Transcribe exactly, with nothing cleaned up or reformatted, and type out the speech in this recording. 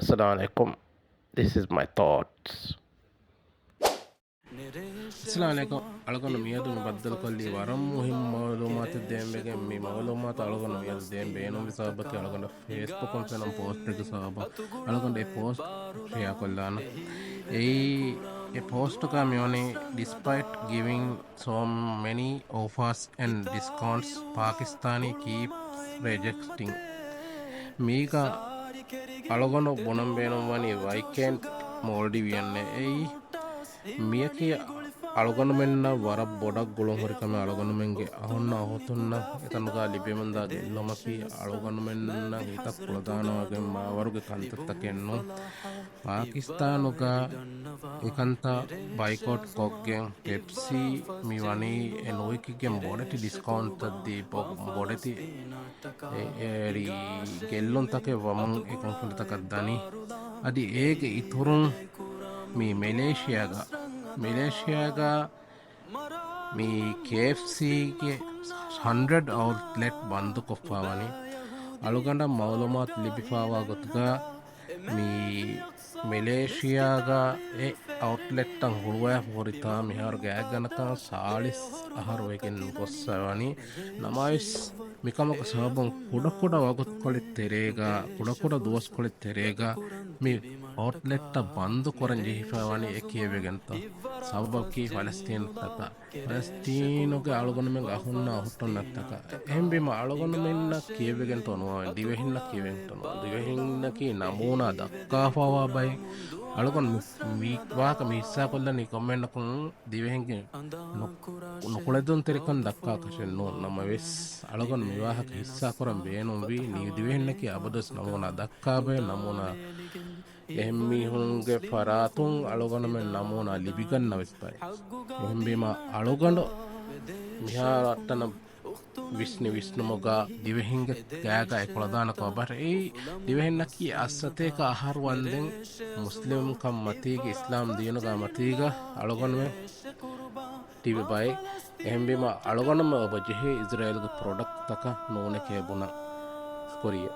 Assalamu alaikum. This is my thoughts. އައްސަލާމު ޢަލައިކުމް. އަޅުގަނޑު މިއަދު މި ބައްދަލުކޮށްލީ ވަރަށް މުހިއްމު މަޢުލޫމާތެއް ދޭންވެގެން. މި މަޢުލޫމާތު އަޅުގަނޑު މިއަދު ދޭން ބޭނުންވި ސަބަބަކީ އަޅުގަނޑަށް ފޭސްބުކުން ފެނުނު ޕޯސްޓެއްގެ ސަބަބުން އަޅުގަނޑު އެ ޕޯސްޓް ޝެއާ ކޮށްލާނަން. އެއީ އެ ޕޯސްޓުގަ މިވަނީ despite giving so many offers and discounts, Pakistani keeps rejecting. މީގަ އަޅުގަނޑު ބުނަން ބޭނުންވަނީ why can't Maldivian އެއީ. މިޔަކީ އަޅުގަނޑުމެންނަށް ވަރަށް ބޮޑަށް ގުޅުން ހުރި ކަމެއް. އަޅުގަނޑުމެންގެ އަހުންނަށް އަހުތުންނަށް އެތަނުގަ ލިބެމުންދާ ގެއްލުމަކީ އަޅުގަނޑުމެންނަށް ހިތަށް ކުޅަދާނަވާގެން މާވަރުގެ ކަންތައްތަކެއް ނޫން. ޕާކިސްތާނުގަ އެކަންތައް ބައިކޯޓް ކޮށްގެން ޕެޕްސީ މި ވަނީ އެ ނުވިކިގެން ބޮޑެތި ޑިސްކައުންޓްތައް ދީ ބޮ-، ބޮޑެތި އެ-، އެ-، އެރީ ގެއްލުންތަކެއް ވަމުން އެ ކުންފުނިތަކަށް ދަނީ. އަދި އޭގެ އިތުރުން މި މެލޭޝިޔާގަ، މެލޭޝިޔާގަ މި ކޭއެފްސީގެ ހަންޑްރެޑް އައުޓްލެޓް ބަންދުކޮށްފަ ވަނީ. އަޅުގަނޑަށް މައުލޫމާތު ލިބިފައިވާ ގޮތުގަ މި މެލޭޝިޔާގަ އެ އައުޓްލެޓްތައް ހުޅުވާފަ ހުރިތާ މިހާރު ގާތްގަނޑަކަށް ސާޅީސް އަހަރު ވެގެން ގޮއްސަ ވަނީ. ނަމަވެސް މިކަމުގެ ސަބަބުން ކުޑަކުޑަ ވަގުތުކޮޅެއް ތެރޭގަ، ކުޑަކުޑަ ދުވަސްކޮޅެއް ތެރޭގަ މި އައުޓްލެޓްތައް ބަންދު ކުރަން ޖެހިފައި ވަނީ އެ ކިޔެވިގެންތޯ؟ ސަބަބަކީ ފަލަސްތީނުތަކަށް. ފަލަސްތީނުގެ އަޅުގަނޑުމެން އަހުންނަށް އަހުއްޓުން ނައްތަކަށް. އެހެންވީމަ އަޅުގަނޑުމެންނަށް ކިޔެވިގެންތޯ ނުވާ، ދިވެހިންނަށް ކިޔެވިގެންތޯ ނުވާ. ދިވެހިންނަކީ ނަމޫނާ ދައްކާފަވާ ބައެއް. އަޅުގަނޑު މި، މި ވާހަކަ މި ހިއްސާކޮށްލަނީ ކޮންމެއަކުން ދިވެހިންގެ ނު-، ނުކުޅެދުންތެރިކަން ދައްކާކަށެއް ނޫން. ނަމަވެސް އަޅުގަނޑު މި ވާހަކަ ހިއްސާކުރަން ބޭނުންވީ ނި-، ދިވެހިންނަކީ އަބަދުވެސް ނަމޫނާ ދައްކާ ބައެއް، ނަމޫނާ އެހެން މީހުންގެ ފަރާތުން އަޅުގަނޑުމެން ނަމޫނާ ލިބިގަންނަވެސް ބައެއް. އެހެންވީމަ އަޅުގަނޑު މިހާރު އަށްޓަނަ ވިސްނި ވިސްނުމުގަ ދިވެހިންގެ ގާގަ އެކުޅަދާނަ ކަމަށް އެއީ. ދިވެހިންނަކީ އަށްސަތޭކަ އަހަރު ވަންދެން މުސްލިމްކަން މަތީގަ، އިސްލާމް ދީނުގަ މަތީގަ އަޅުގަނޑުމެން ތިބި ބައެއް. އެހެންވީމަ އަޅުގަނޑުމެން އޮބަ ޖެހޭ އިޒްރޭލުގެ ޕްރޮޑަކްޓްތަކަށް ނޫނެކޭ ބުނަން. ޝުކުރިއްޔާ.